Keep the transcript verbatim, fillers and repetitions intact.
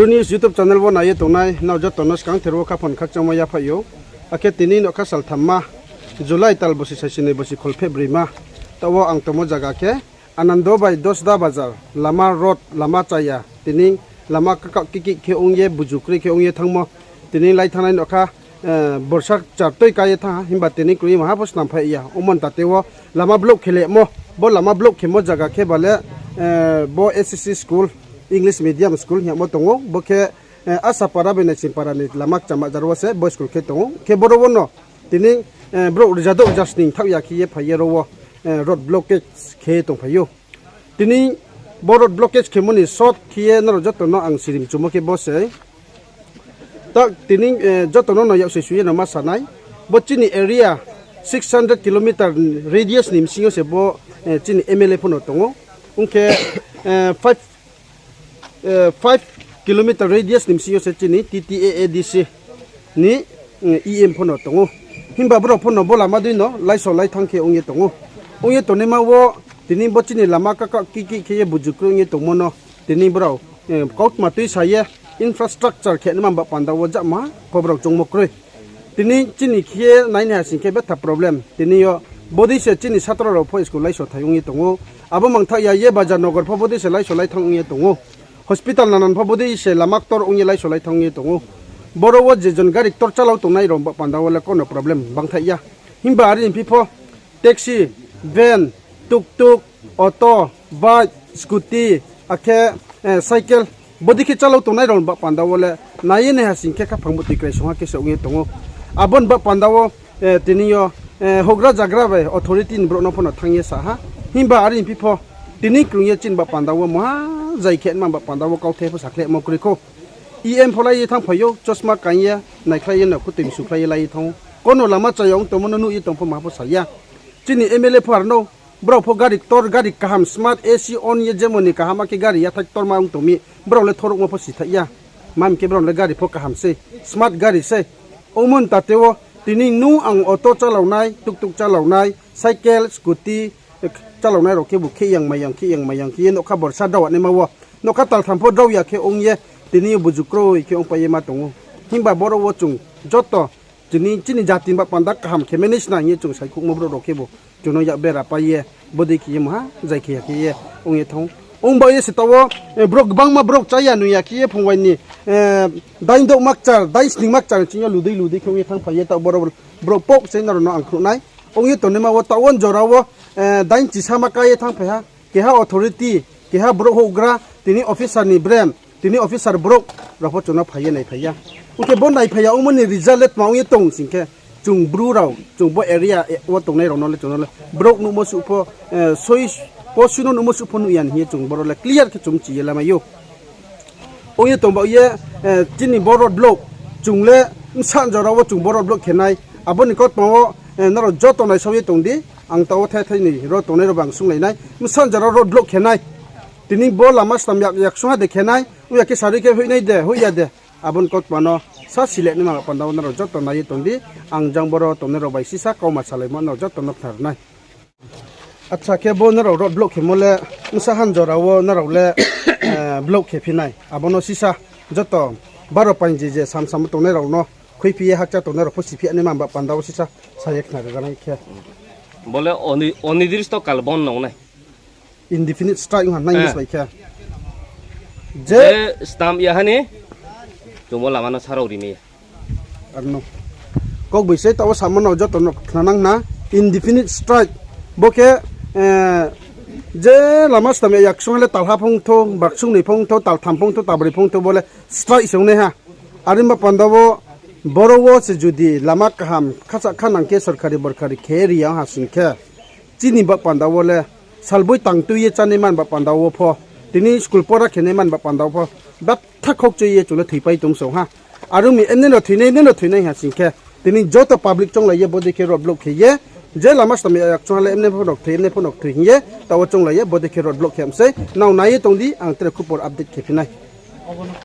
News YouTube channel wo nai ye tongnai nrao joto no skangther wo khaphang khakchangmo yaphaih ou. Akhe tini nougkha salthamma, July tal bosi saisinoi bosi kholpheh broima. Taoh wo ang tongmo zaga khe Anando bai Dosda Bazar, lama road, lama chaya, tini lama kakaoh kikih khe ong ye, buju kroi khe ong ye thanngmo. Tini lai thanngnai nougkha, borsa kchar tui ka ye thanng ha, himba tini kroi ye maha pho snam phai ya. Ongmo ni tate wo lama block khe lemo, bo lama block khemo zaga khe ba le, bo S S C school, English medium school hing yamo tong ou. Bo khe, Asapara bai Naisingpara ni lama kchama jar wo se bo school khe tong ou. Khe boro wo no tini, brouh rzadouh rzasning thaoh ya khe ye phai ye ro wo, road blockage khe tongphai ou. Tini bo road blockage khemo ni short khe ye nrao joto no ang sirimchumo khe bo se. Ta tini, joto no no yaksoi sui ye no ma sa nai. Bo chini area six hundred kilometer radius ni bsing yo se bo, chini M L A pho no tong ou. Ong khe, five kilometer radius ni bsing yo se chini T T A A D C ni, E M pho no tong ou. Himba brao pho no bo lama dei no laiso lai thanng khe ong ye tong ou. Ong ye tongnaima wo tini bo chini lama kakaoh kikih khe ye buju kroi ong ye tongmo no tini brao, kautma tuisa ye infrastructure khe naima ba panda wo jama pho brao choungmo kroi. Tini chini khe nai ni ha sing khe betha problem. Tini yo bodei se chini satro rao pho school laiso thai ong ye tong ou. Abo mangthaoh ya ye bazar nogor pho bodei se laiso lai thanng ong ye tong ou. Hospital nanan pho bodei se lama ktor ong ye laiso lai thanng ong ye tong ou. Boro wo je jon gari ktor chálau tongnai rao ba panda wo le kono problem bangthaih ya. Himba are ni phi pho taxi, van, tuktuk, auto, bike, scooty, akhe, cycle, bodei khe chálau tongnai rao ni ba panda wo le nai ye nai ha sing khe khaphang butoi krai song ha khe se ong ye tong ou. Abo ni ba panda wo, tini yo, houhgra zagra bai authority ni brouh no pho no thanng ye sa ha. Himba are ni phi pho tini krung ye chini ba panda wo maha zai khe nma ba panda wo kauthai pho sakhlemo kroi khou. E M pho lai ye thanngphai ou, chosma kaing ye, naikhlai ye no, kutoi msukhlai ye lai ye thanng ou. Kono lama chaya ong tongmo no nuh ye tong pho maha pho sa ya. Chini M L A pho ar no, brao pho gari ktor, gari kaham, smart A C on ye jemon ni kaham akhe gari yathai ktorma ong tong mi, brao le thorouhmo pho sithaih ya. Mami khe brao le gari pho kaham sei, smart gari sei. Ongmo ni tate wo, tini nung ang auto chálaonai, tuktuk chálaonai, cycle, scooty, chálaonai rao khebu kheyang maiyang, kheyang maiyang khe ye nougkha borsa drao naima wo. Nougkha taltham pho drao ya khe ong ye, tini yo buju kroi khe ongpai ye ma tong ou. Himba boro wo chung joto, chini, chini jati ni ba panda kaham khe manage nai hing ye chung saikhouhmo brouh rao khebu chung no yak bera pai ye, bodei khe ye maha zai khe ya khe ye ong ye thanng ou. Ong ba ye se taoh wo, brouh gbangma brouh chá ya nung ya khe ye phungwai ni, dain douhma kchar, dain sningma kchar ching yo ludei ludei khe ong ye thanngphai ye taoh boro brouh pok se nrao no ang khruh nai. Ong ye tongnaima wo taoh wo jora wo, dain chisama ka ye thanngphai ha. Keha authority, keha brouh houhgra, tini officer ni brem, tini officer brouh rao pho chung no phai ye naiphai ya. Ong khe bo naiphai ya ongmo ni result le tma ong ye tong sing khe, chung Bru rao, chung bo area wo tongnai rao no le chung no le brouh nuhmo suh pho, soi, posu no nuhmo suh pho nuh ya ni hing ye chung boro le clear khe chung mchi ye lamai ou. Ong ye tong baoh ye, chini bo road block, chung le bsa jora wo chung bo road block khe nai. Abo ni kautma wo, nrao joto naisao ye tong di, ang taoh wo thai thai ni ro tongnai rao bang sunglai nai. Bsa jora road block khe nai. Tini bo lama stam yak, yaksungha de khe nai, ong ya khe sarui khe hoih nai de, hoih ya de. Abo ni kautma no sa sile naima ba panda wo nrao joto nai ye tong di, ang jang boro tongnai rao bai sisa kauma salaimo nrao joto no khnar nai. Acha, khe bo nrao road block khemo le, bsa han jora wo nrao le, block khe phi nai. Abo no sisa joto baro painji je sam sam tongnai rao no khuiphi ye hakcha tongnai rao pho siphi naima ba panda wo sisa sa ye khna ri ra nai khe. Bo le oni-, onidiristo kal bon nong nai. Indefinite strike ong ha nai English bai khe. Je stamp ya ha ni, chung bo lama no sarao ri mai ya. Ar no. Kok bai se taoh wo samo no joto no khnanang na, indefinite strike. Bo khe, je lama stam ya yaksung le talha phung thou, baksung ni phung thou, taltham phung thou, tabroi phung thou, bo le strike se ong nai ha. Are ba panda wo, boro wo se judi lama kaham, khasa khanang khe sorkari borkari khe ri ya ha sing khe. Chini ba panda wo le, salboi tang tui ye chánai man ba panda wo pho, tini school pora khenai man ba panda wo pho, batha khokchoi ye chung le thoipai tong song ha. Are ong mi emne no thoinai, emne no thoinai ha sing khe, tini joto public chounglai ye bodei khe road block khe ye, je lama stam ya yaksung le emne pho nok thoi, emne pho nok thoi hing ye, taoh wo chounglai ye bodei khe road block khe msei, nrao nai ye tong di, ang tre khupor update khe phi nai.